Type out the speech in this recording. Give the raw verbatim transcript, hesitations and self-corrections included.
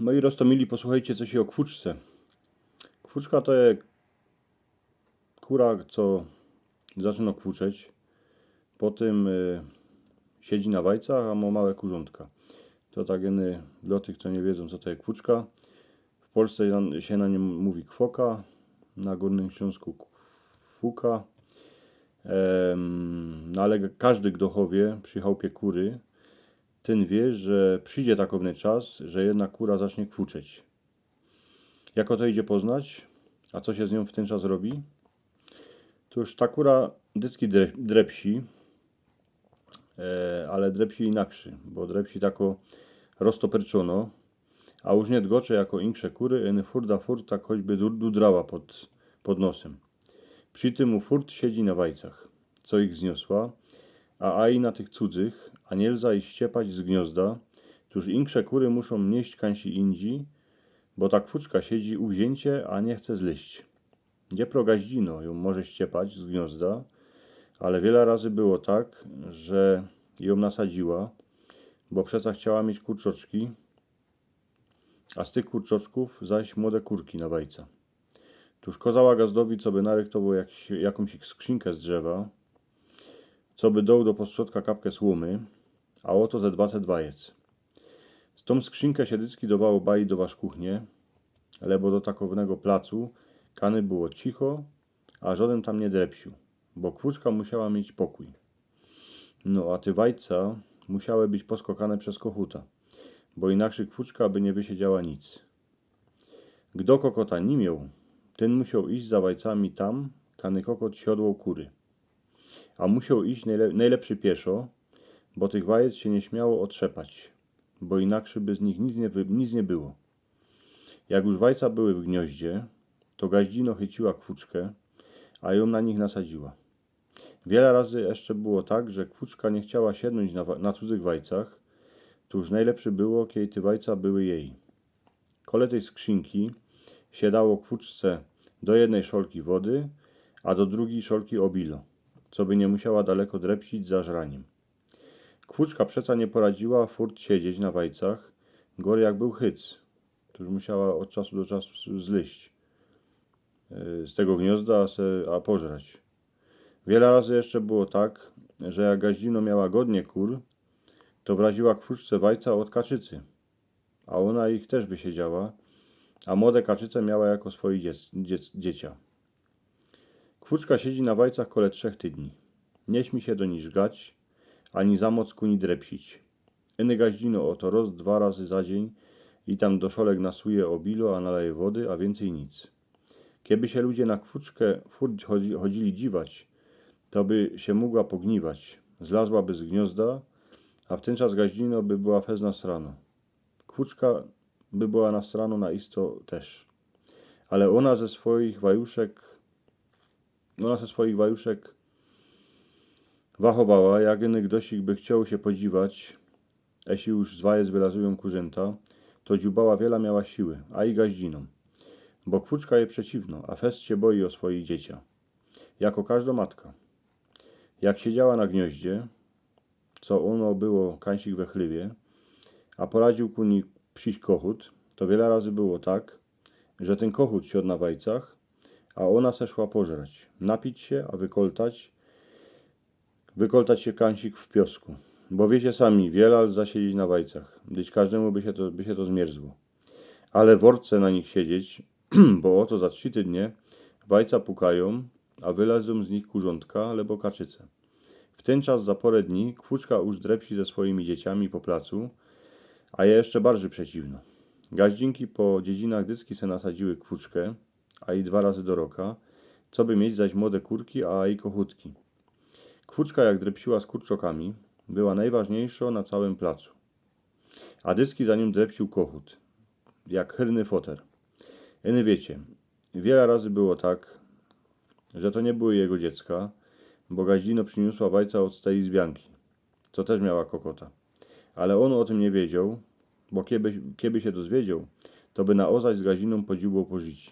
Moi roztōmili, posłuchejcie coś ô kwuczce. Kwuczka to je kura, co zaczyno kwuczeć, potym y, siedzi na wajcach, a mŏ małe kurzątka. To tak jeny dlŏ tych, co niy wiedzōm, co to je kwuczka. W Polsce na- sie na niym mōwi kwoka, na Gōrnym Ślōnsku k- fuka. Em, no ale g- kożdy, gdo chowie przi chałpie kury, tyn wiy, że przidzie takowny czas, że jedna kura zacznie kwuczeć. Jako to idzie poznać? A co sie z niōm w tyn czas robi? Tōż ta kura dycki dre- drepsi, e, ale drepsi inakszy, bo drepsi tako roztoperczōno, a już niy dgocze jako inksze kury, iny furt a furt tak choćby du- dudrała pod, pod nosym. Przi tym u furt siedzi na wajcach, co ich zniosła, a aj na tych cudzych, a niy lza ich ściepać z gniŏzda, tōż inksze kury muszōm niyść kansi indzi, bo ta kwuczka siedzi uwziyncie, a niy chce zlyźć. Dziepro gaździno jōm może ściepać z gniŏzda, ale wiela razy było tak, że jōm nasadziła, bo przeca chciała mieć kurczoczki, a z tych kurczoczkōw zaś młode kurki na wajca. Tōż kozała gazdowi, coby narychtowoł jak- jakōmś skrzinkã z drzewa, coby doł do postrzodka kapkã słōmy, a ôto ze dwaset wajec. Z tōm skrzinkã sie dycki dowało bajć do waszkuchnie, lebo do takownego placu, kany było cicho, a żŏdyn tam niy drepsiōł, bo kwuczka musiała mieć pokōj. No a te wajca musiały być poskokane bez kochuta, bo inakszy kwuczka by niy wysiedziała nic. Gdo kokota niy mioł, tyn musioł iś za wajcami tam, kany kokot siodłoł kury. A musioł iś nojle- nojlepszy pieszo, bo tych wajec sie niy śmiało ôtrzepać, bo inakszy by z nich nic niy wy- nic niy było. Jak już wajca były w gniŏździe, to gaździno chyciła kwuczkã, a jōm na nich nasadziła. Wiela razy jeszcze było tak, że kwuczka niy chciała siednōńć na, wa- na cudzych wajcach, tōż nojlepszy było, kej te wajca były jej. Kole tyj skrzinki sie dało kwuczce do jednyj szolki wody, a do drugij szolki ôbilo, coby niy musiała daleko drepsić za żranim. Kwuczka przeca niy poradziła furt siedzieć na wajcach, gorzej jak był chyc, tōż musiała ôd czasu do czasu zlyźć, e, z tego gniŏzda, a se a pożrać. Wiela razy jeszcze było tak, że jak gaździno miała godnie kur, to wraziła kwuczce wajca ôd kaczycy, a ôna ich tyż wysiedziała, a młode kaczyce miała jako swoje dziec- dziec- dziecia. Kwuczka siedzi na wajcach kole trzech tydni. Niy śmi sie do nij żgać, ani za moc ku nij drepsić. Iny gaździno ôto roz, dwa razy za dziyń i tam do szolek nasuje ôbilo, a naleje wody, a wiyncyj nic. Keby sie ludzie na kwuczkã furt chodzi- chodzili dziwać, to by sie mogła pogniwać, zlazłaby z gniŏzda, a w tyn czas gaździno by była fest nasrano. Kwuczka by była nasrano na isto tyż. Ale ôna ze swoich wajuszek, ôna ze swoich wajuszek wachowała, jak iny gdoś ich by chcioł sie podziwać, jeśli już z wajec wylazujōm kurzynta, to dziubała wiela miała siły, a i gaździnōm. Bo kwuczka je przeciwno, a fest sie boi ô swoje dziecia. Jako kożdo matka. Jak siedziała na gniŏździe, co ôno było kańsik we chlywie, a poradziōł ku nij prziś kochut, to wiela razy było tak, że tyn kochut siodł na wajcach, a ôna se szła pożrać, napić sie, a wykoltać, wykoltać sie kańsik w piosku. Bo wiycie sami, wiela zasiedzieć na wajcach, dyć kożdymu by sie to, by sie to zmierzło. Ale wŏrce na nich siedzieć, bo ôto za trzi tydnie wajca pukajōm, a wylazōm z nich kurzōntka abo kaczyce. W tyn czas za pŏrã dni kwuczka już drepsi ze swojimi dzieciami po placu, a je jeszcze bardzij przeciwno. Gaździnki po dziedzinach dycki se nasadziły kwuczkã, a i dwa razy do roka, coby mieć zaś młode kurki, a i kochutki. Kwuczka, jak drepsiła z kurczokami, była nojważniyjszo na cołkym placu. A dycki za niōm drepsiōł kochut, jak hyrny foter. Iny wiycie, wiela razy było tak, że to niy były jego dziecka, bo gaździno prziniōsła wajca ôd stejij zbiōnki, co tyż miała kokota. Ale ôn ô tym niy wiedzioł, bo keby, keby sie dozwiedzioł, to by na ôzaś z gaździnōm podziubał po życi.